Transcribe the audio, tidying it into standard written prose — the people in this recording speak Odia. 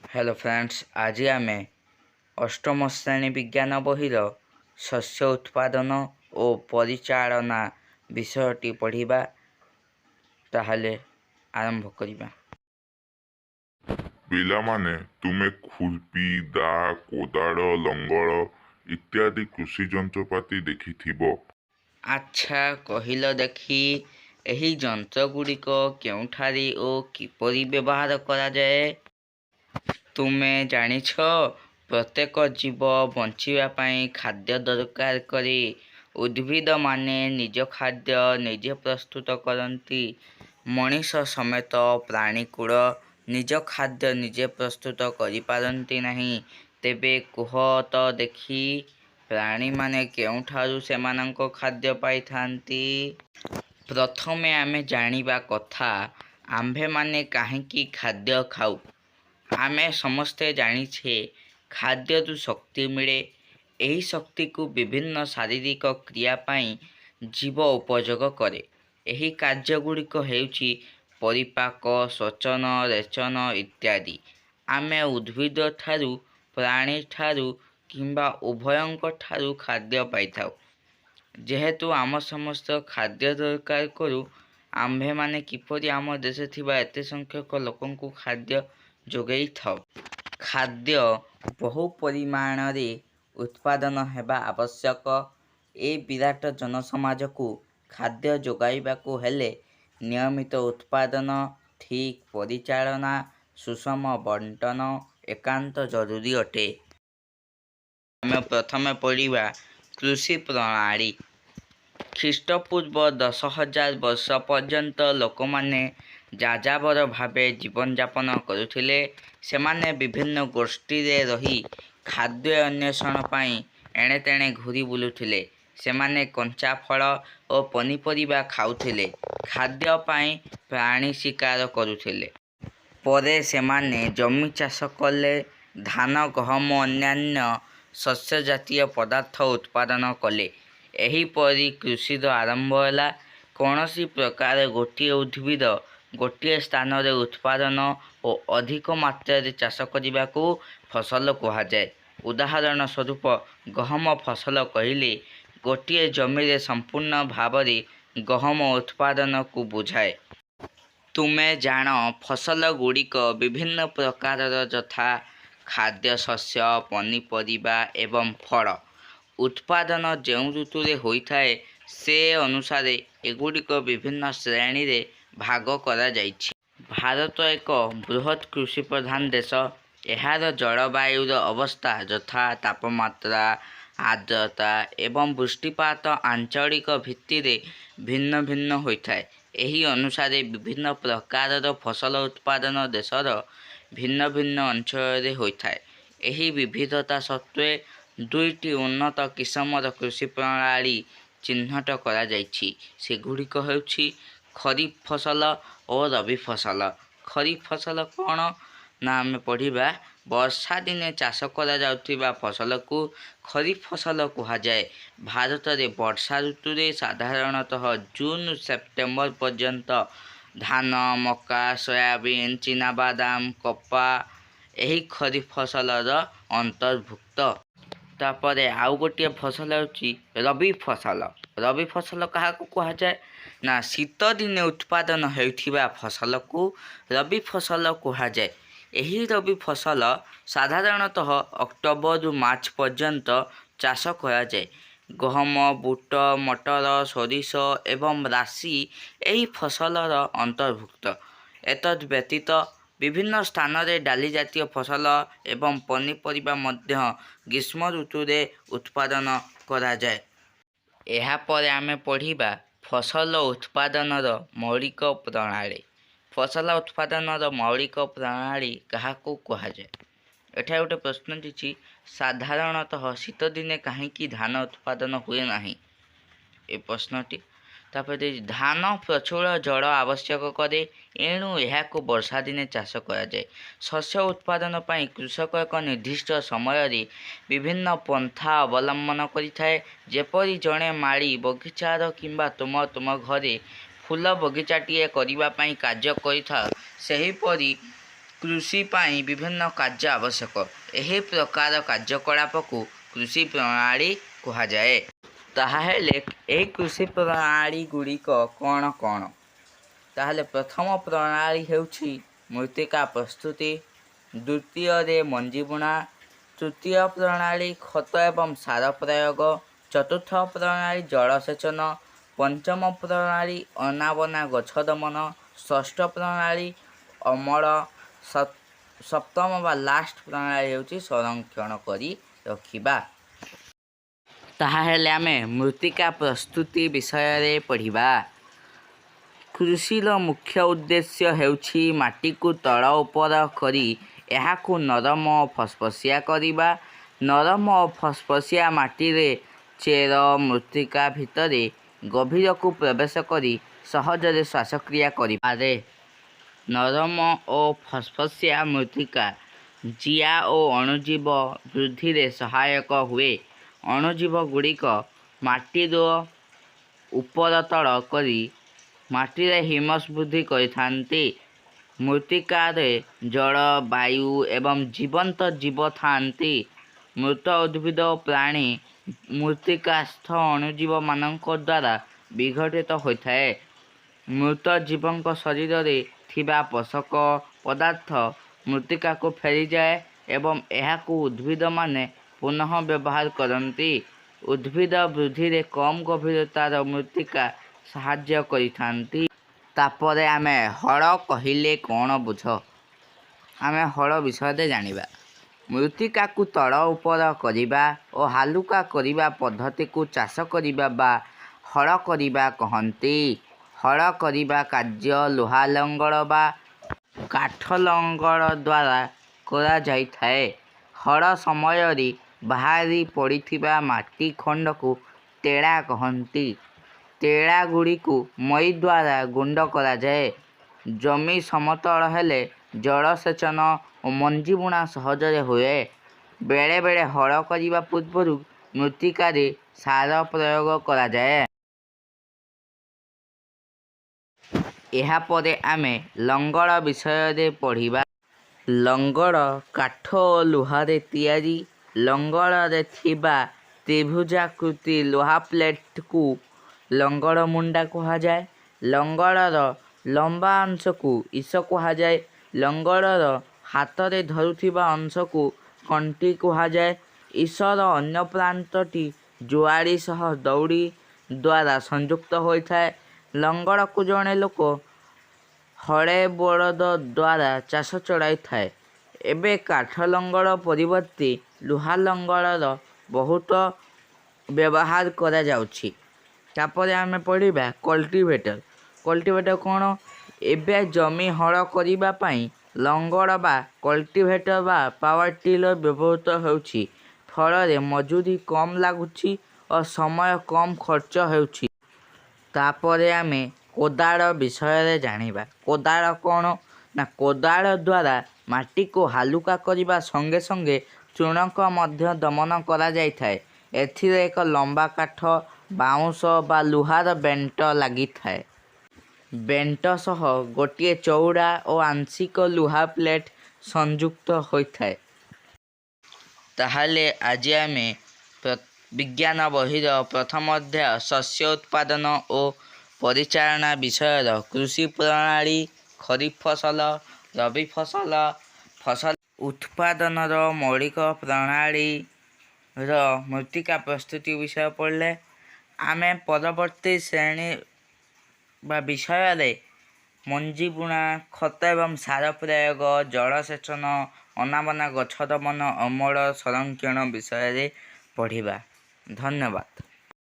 ହ୍ୟାଲୋ ଫ୍ରେଣ୍ଡସ୍, ଆଜି ଆମେ ଅଷ୍ଟମ ଶ୍ରେଣୀ ବିଜ୍ଞାନ ବହିର ଶସ୍ୟ ଉତ୍ପାଦନ ଓ ପରିଚାଳନା ବିଷୟଟି ପଢ଼ିବା। ତାହେଲେ ଆରମ୍ଭ କରିବା। ପିଲାମାନେ, ତୁମେ ଖୁର୍ପି, ଦା, କୋଦାଳ, ଲଙ୍ଗଳ ଇତ୍ୟାଦି କୃଷି ଯନ୍ତ୍ରପାତି ଦେଖିଥିବ। ଆଚ୍ଛା କହିଲ ଦେଖି, ଏହି ଯନ୍ତ୍ରଗୁଡ଼ିକ କେଉଁଠାରେ ଓ କିପରି ବ୍ୟବହାର କରାଯାଏ? ତୁମେ ଜାଣିଛ, ପ୍ରତ୍ୟେକ ଜୀବ ବଞ୍ଚିବା ପାଇଁ ଖାଦ୍ୟ ଦରକାର କରେ। ଉଦ୍ଭିଦମାନେ ନିଜ ଖାଦ୍ୟ ନିଜେ ପ୍ରସ୍ତୁତ କରନ୍ତି। ମଣିଷ ସମେତ ପ୍ରାଣୀକୁଳ ନିଜ ଖାଦ୍ୟ ନିଜେ ପ୍ରସ୍ତୁତ କରିପାରନ୍ତି ନାହିଁ। ତେବେ କୁହ ତ ଦେଖି, ପ୍ରାଣୀମାନେ କେଉଁଠାରୁ ସେମାନଙ୍କ ଖାଦ୍ୟ ପାଇଥାନ୍ତି? ପ୍ରଥମେ ଆମେ ଜାଣିବା କଥା, ଆମ୍ଭେମାନେ କାହିଁକି ଖାଦ୍ୟ ଖାଉ? ଆମେ ସମସ୍ତେ ଜାଣିଛେ, ଖାଦ୍ୟରୁ ଶକ୍ତି ମିଳେ। ଏହି ଶକ୍ତିକୁ ବିଭିନ୍ନ ଶାରୀରିକ କ୍ରିୟା ପାଇଁ ଜୀବ ଉପଯୋଗ କରେ। ଏହି କାର୍ଯ୍ୟଗୁଡ଼ିକ ହେଉଛି ପରିପାକ, ଶ୍ୱସନ, ରେଚନ ଇତ୍ୟାଦି। ଆମେ ଉଦ୍ଭିଦଠାରୁ, ପ୍ରାଣୀଠାରୁ କିମ୍ବା ଉଭୟଙ୍କଠାରୁ ଖାଦ୍ୟ ପାଇଥାଉ। ଯେହେତୁ ଆମ ସମସ୍ତ ଖାଦ୍ୟ ଦରକାର କରୁ, ଆମ୍ଭେମାନେ କିପରି ଆମ ଦେଶରେ ଥିବା ଏତେ ସଂଖ୍ୟକ ଲୋକଙ୍କୁ ଖାଦ୍ୟ ଯୋଗାଇଥାଉ? ଖାଦ୍ୟ ବହୁ ପରିମାଣରେ ଉତ୍ପାଦନ ହେବା ଆବଶ୍ୟକ। ଏ ବିରାଟ ଜନସମାଜକୁ ଖାଦ୍ୟ ଯୋଗାଇବାକୁ ହେଲେ ନିୟମିତ ଉତ୍ପାଦନ, ଠିକ୍ ପରିଚାଳନା, ସୁଷମ ବଣ୍ଟନ ଏକାନ୍ତ ଜରୁରୀ ଅଟେ। ଆମେ ପ୍ରଥମେ ପଢ଼ିବା କୃଷି ପ୍ରଣାଳୀ। ଖ୍ରୀଷ୍ଟପୂର୍ବ 10,000 ବର୍ଷ ପର୍ଯ୍ୟନ୍ତ ଲୋକମାନେ ଯାଯାବର ଭାବେ ଜୀବନଯାପନ କରୁଥିଲେ। ସେମାନେ ବିଭିନ୍ନ ଗୋଷ୍ଠୀରେ ରହି ଖାଦ୍ୟ ଅନ୍ୱେଷଣ ପାଇଁ ଏଣେତେଣେ ଘୂରି ବୁଲୁଥିଲେ। ସେମାନେ କଞ୍ଚା ଫଳ ଓ ପନିପରିବା ଖାଉଥିଲେ। ଖାଦ୍ୟ ପାଇଁ ପ୍ରାଣୀ ଶିକାର କରୁଥିଲେ। ପରେ ସେମାନେ ଜମି ଚାଷ କଲେ। ଧାନ, ଗହମ ଓ ଅନ୍ୟାନ୍ୟ ଶସ୍ୟଜାତୀୟ ପଦାର୍ଥ ଉତ୍ପାଦନ କଲେ। ଏହିପରି କୃଷିର ଆରମ୍ଭ ହେଲା। କୌଣସି ପ୍ରକାର ଗୋଟିଏ ଉଦ୍ଭିଦ ଗୋଟିଏ ସ୍ଥାନରେ ଉତ୍ପାଦନ ଓ ଅଧିକ ମାତ୍ରାରେ ଚାଷ କରିବାକୁ ଫସଲ କୁହାଯାଏ। ଉଦାହରଣ ସ୍ୱରୂପ ଗହମ ଫସଲ କହିଲେ ଗୋଟିଏ ଜମିରେ ସମ୍ପୂର୍ଣ୍ଣ ଭାବରେ ଗହମ ଉତ୍ପାଦନକୁ ବୁଝାଏ। ତୁମେ ଜାଣ, ଫସଲଗୁଡ଼ିକ ବିଭିନ୍ନ ପ୍ରକାରର, ଯଥା: ଖାଦ୍ୟଶସ୍ୟ, ପନିପରିବା ଏବଂ ଫଳ। ଉତ୍ପାଦନ ଯେଉଁ ଋତୁରେ ହୋଇଥାଏ, ସେ ଅନୁସାରେ ଏଗୁଡ଼ିକୁ ବିଭିନ୍ନ ଶ୍ରେଣୀରେ ଭାଗ କରାଯାଇଛି। ଭାରତ ଏକ ବୃହତ୍ କୃଷିପ୍ରଧାନ ଦେଶ। ଏହାର ଜଳବାୟୁର ଅବସ୍ଥା, ଯଥା: ତାପମାତ୍ରା, ଆର୍ଦ୍ରତା ଏବଂ ବୃଷ୍ଟିପାତ ଆଞ୍ଚଳିକ ଭିତ୍ତିରେ ଭିନ୍ନ ଭିନ୍ନ ହୋଇଥାଏ। ଏହି ଅନୁସାରେ ବିଭିନ୍ନ ପ୍ରକାରର ଫସଲ ଉତ୍ପାଦନ ଦେଶର ଭିନ୍ନ ଭିନ୍ନ ଅଞ୍ଚଳରେ ହୋଇଥାଏ। ଏହି ବିବିଧତା ସତ୍ତ୍ୱେ ଦୁଇଟି ଉନ୍ନତ କିସମର କୃଷି ପ୍ରଣାଳୀ ଚିହ୍ନଟ କରାଯାଇଛି। ସେଗୁଡ଼ିକ ହେଉଛି ଖରିଫ ଫସଲ ଓ ରବି ଫସଲ। ଖରିଫ ଫସଲ କ'ଣ ନା ଆମେ ପଢ଼ିବା। ବର୍ଷାଦିନେ ଚାଷ କରାଯାଉଥିବା ଫସଲକୁ ଖରିଫ ଫସଲ କୁହାଯାଏ। ଭାରତରେ ବର୍ଷା ଋତୁରେ ସାଧାରଣତଃ ଜୁନ୍ରୁ ସେପ୍ଟେମ୍ବର ପର୍ଯ୍ୟନ୍ତ ଧାନ, ମକା, ସୋୟାବିନ୍, ଚିନାବାଦାମ, କପା ଏହି ଖରିଫ ଫସଲର ଅନ୍ତର୍ଭୁକ୍ତ। ତାପରେ ଆଉ ଗୋଟିଏ ଫସଲ ହେଉଛି ରବି ଫସଲ। ରବି ଫସଲ କାହାକୁ କୁହାଯାଏ ନା ଶୀତ ଦିନେ ଉତ୍ପାଦନ ହେଉଥିବା ଫସଲକୁ ରବି ଫସଲ କୁହାଯାଏ। ଏହି ରବି ଫସଲ ସାଧାରଣତଃ ଅକ୍ଟୋବରରୁ ମାର୍ଚ୍ଚ ପର୍ଯ୍ୟନ୍ତ ଚାଷ କରାଯାଏ। ଗହମ, ବୁଟ, ମଟର, ସୋରିଷ ଏବଂ ରାଶି ଏହି ଫସଲର ଅନ୍ତର୍ଭୁକ୍ତ। ଏତଦ୍ ବ୍ୟତୀତ ବିଭିନ୍ନ ସ୍ଥାନରେ ଡାଲି ଜାତୀୟ ଫସଲ ଏବଂ ପନିପରିବା ମଧ୍ୟ ଗ୍ରୀଷ୍ମ ଋତୁରେ ଉତ୍ପାଦନ କରାଯାଏ। ଏହାପରେ ଆମେ ପଢ଼ିବା ଫସଲ ଉତ୍ପାଦନର ମୌଳିକ ପ୍ରଣାଳୀ। ଫସଲ ଉତ୍ପାଦନର ମୌଳିକ ପ୍ରଣାଳୀ କାହାକୁ କୁହାଯାଏ? ଏଠାରେ ଗୋଟେ ପ୍ରଶ୍ନ ଦେଇଛି, ସାଧାରଣତଃ ଶୀତଦିନେ କାହିଁକି ଧାନ ଉତ୍ପାଦନ ହୁଏ ନାହିଁ? ଏ ପ୍ରଶ୍ନଟି। ତାପରେ ଦେଇଛି, ଧାନ ପ୍ରଚୁର ଜଳ ଆବଶ୍ୟକ କରେ, ଏଣୁ ଏହାକୁ ବର୍ଷା ଦିନେ ଚାଷ କରାଯାଏ। ଶସ୍ୟ ଉତ୍ପାଦନ ପାଇଁ କୃଷକ ଏକ ନିର୍ଦ୍ଦିଷ୍ଟ ସମୟରେ ବିଭିନ୍ନ ପନ୍ଥା ଅବଲମ୍ବନ କରିଥାଏ। ଯେପରି ଜଣେ ମାଳି ବଗିଚାର କିମ୍ବା ତୁମ ତୁମ ଘରେ ଫୁଲ ବଗିଚାଟିଏ କରିବା ପାଇଁ କାର୍ଯ୍ୟ କରିଥାଅ, ସେହିପରି କୃଷି ପାଇଁ ବିଭିନ୍ନ କାର୍ଯ୍ୟ ଆବଶ୍ୟକ। ଏହି ପ୍ରକାର କାର୍ଯ୍ୟକଳାପକୁ କୃଷି ପ୍ରଣାଳୀ କୁହାଯାଏ। ତାହାହେଲେ ଏହି କୃଷି ପ୍ରଣାଳୀ ଗୁଡ଼ିକ କ'ଣ କ'ଣ? ତାହେଲେ ପ୍ରଥମ ପ୍ରଣାଳୀ ହେଉଛି ମୃତ୍ତିକା ପ୍ରସ୍ତୁତି, ଦ୍ୱିତୀୟରେ ମଞ୍ଜି ବୁଣା, ତୃତୀୟ ପ୍ରଣାଳୀ ଖତ ଏବଂ ସାର ପ୍ରୟୋଗ, ଚତୁର୍ଥ ପ୍ରଣାଳୀ ଜଳସେଚନ, ପଞ୍ଚମ ପ୍ରଣାଳୀ ଅନାବନା ଗଛ ଦମନ, ଷଷ୍ଠ ପ୍ରଣାଳୀ ଅମଳ, ସପ୍ତମ ବା ଲାଷ୍ଟ ପ୍ରଣାଳୀ ହେଉଛି ସଂରକ୍ଷଣ କରି ରଖିବା। ତାହାହେଲେ ଆମେ ମୃତ୍ତିକା ପ୍ରସ୍ତୁତି ବିଷୟରେ ପଢ଼ିବା। କୃଷିର ମୁଖ୍ୟ ଉଦ୍ଦେଶ୍ୟ ହେଉଛି ମାଟିକୁ ତଳ ଉପର କରି ଏହାକୁ ନରମ ଓ ଫସଫସିଆ କରିବା। ନରମ ଓ ଫସଫସିଆ ମାଟିରେ ଚେର ମୃତ୍ତିକା ଭିତରେ ଗଭୀରକୁ ପ୍ରବେଶ କରି ସହଜରେ ଶ୍ୱାସକ୍ରିୟା କରିପାରେ। ନରମ ଓ ଫସଫସିଆ ମୃତ୍ତିକା ଜିଆ ଓ ଅଣୁଜୀବ ବୃଦ୍ଧିରେ ସହାୟକ ହୁଏ। ଅଣୁଜୀବଗୁଡ଼ିକ ମାଟିର ଉପର ତଳ କରି ମାଟିରେ ହ୍ୟୁମସ୍ ବୃଦ୍ଧି କରିଥାନ୍ତି। ମୃତ୍ତିକାରେ ଜଳ, ବାୟୁ ଏବଂ ଜୀବନ୍ତ ଜୀବ ଥାଆନ୍ତି। ମୃତ ଉଦ୍ଭିଦ ଓ ପ୍ରାଣୀ ମୃତ୍ତିକାସ୍ଥ ଅଣୁଜୀବମାନଙ୍କ ଦ୍ୱାରା ବିଘଟିତ ହୋଇଥାଏ। ମୃତ ଜୀବଙ୍କ ଶରୀରରେ ଥିବା ପୋଷକ ପଦାର୍ଥ ମୃତ୍ତିକାକୁ ଫେରିଯାଏ ଏବଂ ଏହାକୁ ଉଦ୍ଭିଦମାନେ ପୁନଃ ବ୍ୟବହାର କରନ୍ତି। ଉଦ୍ଭିଦ ବୃଦ୍ଧିରେ କମ୍ ଗଭୀରତାର ମୃତ୍ତିକା ସାହାଯ୍ୟ କରିଥାନ୍ତି। ତାପରେ ଆମେ ହଳ କହିଲେ କ'ଣ ବୁଝ? ଆମେ ହଳ ବିଷୟରେ ଜାଣିବା। ମୃତ୍ତିକାକୁ ତଳ ଉପର କରିବା ଓ ହାଲୁକା କରିବା ପଦ୍ଧତିକୁ ଚାଷ କରିବା ବା ହଳ କରିବା କହନ୍ତି। ହଳ କରିବା କାର୍ଯ୍ୟ ଲୁହା ଲଙ୍ଗଳ ବା କାଠ ଲଙ୍ଗଳ ଦ୍ୱାରା କରାଯାଇଥାଏ। ହଳ ସମୟରେ ବାହାରି ପଡ଼ିଥିବା ମାଟି ଖଣ୍ଡକୁ ଟେଳା କହନ୍ତି। ଟେଳାଗୁଡ଼ିକୁ ମଇ ଦ୍ୱାରା ଗୁଣ୍ଡ କରାଯାଏ। ଜମି ସମତଳ ହେଲେ ଜଳସେଚନ ଓ ମଞ୍ଜି ବୁଣା ସହଜରେ ହୁଏ। ବେଳେବେଳେ ହଳ କରିବା ପୂର୍ବରୁ ମୃତ୍ତିକାରେ ସାର ପ୍ରୟୋଗ କରାଯାଏ। ଏହାପରେ ଆମେ ଲଙ୍ଗଳ ବିଷୟରେ ପଢ଼ିବା। ଲଙ୍ଗଳ କାଠ ଓ ଲୁହାରେ ତିଆରି। ଲଙ୍ଗଳରେ ଥିବା ତ୍ରିଭୁଜାକୃତି ଲୁହା ପ୍ଲେଟକୁ ଲଙ୍ଗଳ ମୁଣ୍ଡା କୁହାଯାଏ। ଲଙ୍ଗଳର ଲମ୍ବା ଅଂଶକୁ ଇସ କୁହାଯାଏ। ଲଙ୍ଗଳର ହାତରେ ଧରୁଥିବା ଅଂଶକୁ କଣ୍ଟି କୁହାଯାଏ। ଇସର ଅନ୍ୟ ପ୍ରାନ୍ତଟି ଜୁଆଳି ସହ ଦଉଡ଼ି ଦ୍ୱାରା ସଂଯୁକ୍ତ ହୋଇଥାଏ। ଲଙ୍ଗଳକୁ ଜଣେ ଲୋକ ହଳେ ବଳଦ ଦ୍ୱାରା ଚାଷ ଚଳାଇଥାଏ। ଏବେ କାଠ ଲଙ୍ଗଳ ପରିବର୍ତ୍ତେ ଲୁହା ଲଙ୍ଗଳର ବହୁତ ବ୍ୟବହାର କରାଯାଉଛି। ତାପରେ ଆମେ ପଢ଼ିବା କଲ୍ଟିଭେଟର। କଲ୍ଟିଭେଟର କ'ଣ? ଏବେ ଜମି ହଳ କରିବା ପାଇଁ ଲଙ୍ଗଳ ବା କଲ୍ଟିଭେଟର ବା ପାୱାର ଟିଲର ବ୍ୟବହୃତ ହେଉଛି। ଫଳରେ ମଜୁରୀ କମ୍ ଲାଗୁଛି ଓ ସମୟ କମ୍ ଖର୍ଚ୍ଚ ହେଉଛି। ତାପରେ ଆମେ କୋଦାଳ ବିଷୟରେ ଜାଣିବା। କୋଦାଳ କ'ଣ ନା କୋଦାଳ ଦ୍ୱାରା ମାଟିକୁ ହାଲୁକା କରିବା ସଙ୍ଗେ ସଙ୍ଗେ ତୃଣକୁ ମଧ୍ୟ ଦମନ କରାଯାଇଥାଏ। ଏଥିରେ ଏକ ଲମ୍ବା କାଠ, ବାଉଁଶ ବା ଲୁହାର ବେଣ୍ଟ ଲାଗିଥାଏ। ବେଣ୍ଟ ସହ ଗୋଟିଏ ଚଉଡ଼ା ଓ ଆଂଶିକ ଲୁହା ପ୍ଲେଟ ସଂଯୁକ୍ତ ହୋଇଥାଏ। ତାହେଲେ ଆଜି ଆମେ ବିଜ୍ଞାନ ବହିର ପ୍ରଥମ ଅଧ୍ୟାୟ ଶସ୍ୟ ଉତ୍ପାଦନ ଓ ପରିଚାଳନା ବିଷୟର କୃଷି ପ୍ରଣାଳୀ, ଖରିଫ ଫସଲ, ରବି ଫସଲ, ଫସଲ ଉତ୍ପାଦନର ମୌଳିକ ପ୍ରଣାଳୀର ମୃତ୍ତିକା ପ୍ରସ୍ତୁତି ବିଷୟ ପଢ଼ିଲେ। ଆମେ ପରବର୍ତ୍ତୀ ଶ୍ରେଣୀ ବା ବିଷୟରେ ମଞ୍ଜି ବୁଣା, ଖତ ଏବଂ ସାର ପ୍ରୟୋଗ, ଜଳସେଚନ, ଅନାବନା ଗଛ ଦମନ, ଅମଳ, ସଂରକ୍ଷଣ ବିଷୟରେ ପଢ଼ିବା। ଧନ୍ୟବାଦ।